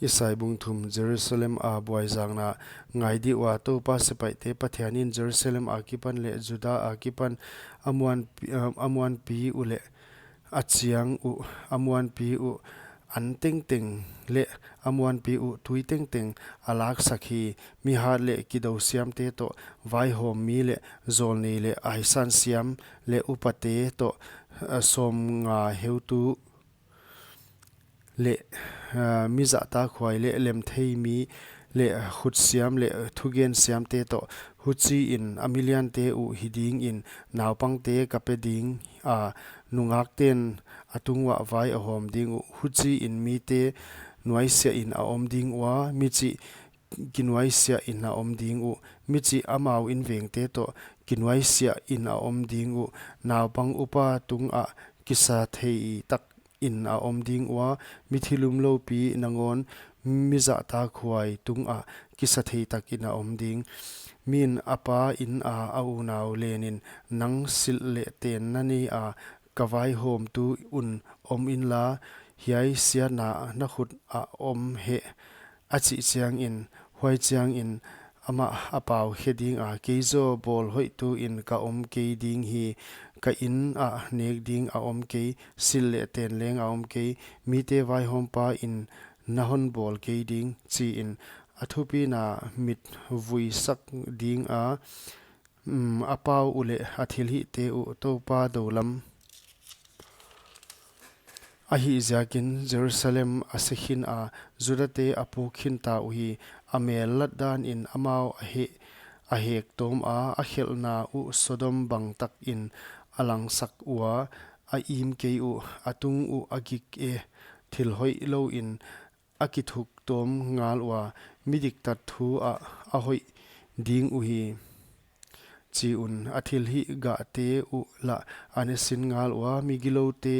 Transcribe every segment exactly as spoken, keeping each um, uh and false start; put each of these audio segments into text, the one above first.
Isai bung thum. Jerusalem a buaizakna. Ngai di ua, Toupa sepaihte Pathian in Jerusalem akipan leh Juda akipan a muanpi, a muanpi uh leh a chiang uh, a muanpi uh an tengteng leh a muanpi uh tui tengteng a laksak hi. Mihat leh kidou siamte toh, vaihawmmi leh zawlnei leh aisan siam leh upate toh, a, sawmnga heutu leh, a, mi zahtakhuai leh lemtheimi leh khutsiam leh thugen siamte toh. Huchiin a miliante uh hi dingin naupangte ka pe ding a, nungakten a tung uah vai a hawm ding uh. Huchiin mite nuaisiahin a om ding ua, michih kinuaisiahin a om ding uh. Michih amau invengte toh kinuaisiahin a om ding uh. Naupang upa tungah kisathei tak in a om ding ua, mithi lumloupi nangawn mi zahtakhuai tungah kisathei takin a om ding. Min a pa inn a a unau lenin, nang silh leh ten na nei a, ka vaihawmtu un om inla, hiai siatna na khut ah om heh, a chih chiangin, huai chiangin amah a pau khe ding a, kei zaw bawl hoihtu in ka om kei ding hi, ka inn ah nek ding a om kei, silh leh ten leng a om kei, mite vaihawmpa in na hon bawl kei ding, chiin a thupina mit vuisak ding a, um, a pau uh leh a thilhihte uh Toupa doulam. Ahihziakin Jerusalem a se khin a, Judate a puk khin ta uhi. A mel lat danin amau a he, a hek tawm a, a khelhna uh Sodom bang takin a langsak ua, a im kei uh, a tung uh a gik e, thil hoih louin a kithuk tawm ngal ua, mi diktat thu ah a hoih ding uhi, chi un. A thilhih gahte uh lah a ne sin ngal ua, migiloute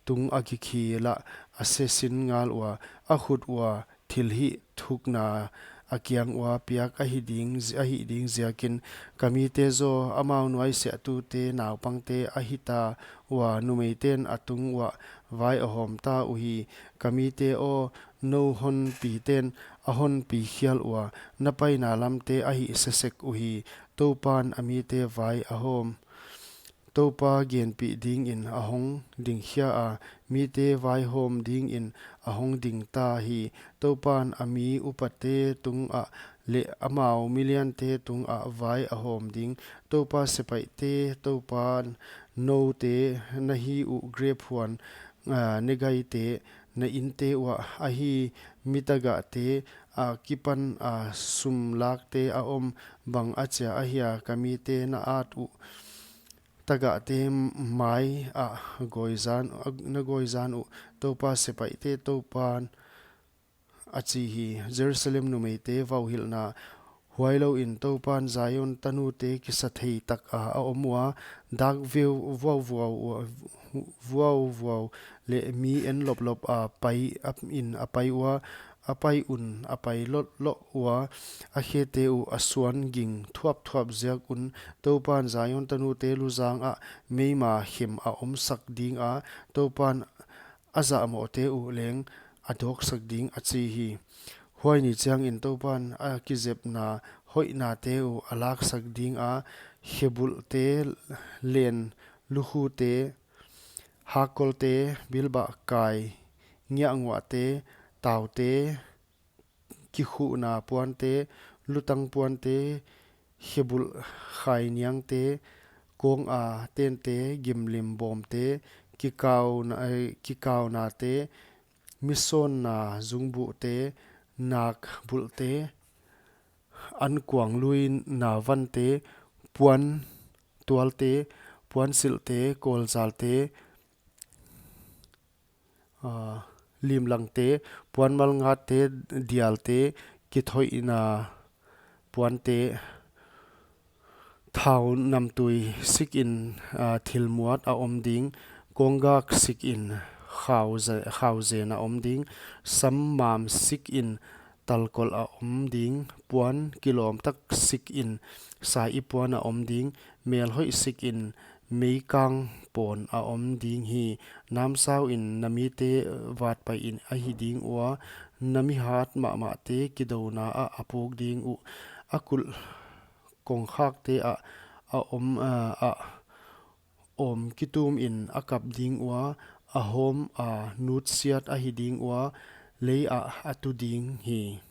tung a gik hi lah a se sin ngal ua, a khut ua thilhih thukna a kiang ua piak ahi ding zi-, ahi ding ziakin. Ka mite zaw, amau nuaisiahtute naupangte ahi ta ua, numeiten a tung uah vai a hawm ta uhi. Ka mite aw, nou honpiten a honpi khial ua, na paina lamte a hih sesek uhi. Toupan a mite vai a hawm. Toupa genpih dingin a hong dingkhia a, mite vaihawm dingin a hong ding ta hi. Toupan a mi upate tungah leh amau miliante tungah vai a hawm ding. Toupa sepaihte Toupan, noute na hi uh grep huan, a, negaite, na innte uah ahi, mi tagahte akipan a sum lakte a om, bang achia ahia ka mite na at uh tagahte mai ah gawizan, na gawizan uh, Toupa sepaihte Toupan a chi hi. Jerusalem numeite vauhilhna. Huailouin Toupan Zion tanute kisathei taka a om ua, dak veu vuauvuau ua, vuauvuau leh mi en loplop a pai, a in a pai ua, a pai un a pai lotloh ua, a khete uh a suan ging thuapthuap ziak un. Toupan Zion tanute luzang ah meima khem a omsak ding a, Toupan a zahmohte uh leng a dawksak ding a chi hi. Huai ni chiangin Toupan a kizepna hoihnate uh a laksak ding a, khebulhte, len lukhute, hakkolte, bilbah kai ngiahnguahte, taute, kikhuhna puante, lutang puante, khebulh khainiangte, kawng a tente, gimlim bawmte, kikauna, eh, kikaunate, misawnna zungbuhte, nakbulhte, ankuangluina vante, puan tualte, puan silhte, kawlzalte, ah, limlangte, puan malngatte, dialte, kithoihna puante, thau namtui sikin, ah, thilmuat a om ding, kawnggak sikin khauze-, khauzen a om ding, sammam sikin talkolh a om ding, puan kilawmtak sikin sai-i puan a om ding, melhoih sikin meikang pawn a om ding hi. Namsauin na mite vatpaihin ahi ding ua, Na mihat mahmahte kidouna ah a puk ding uh, a kulh kongkhakte ah a om, ah, a om kitumin a kap ding ua, a hawm a nutsiat ahi ding ua, lei ah a tu ding hi.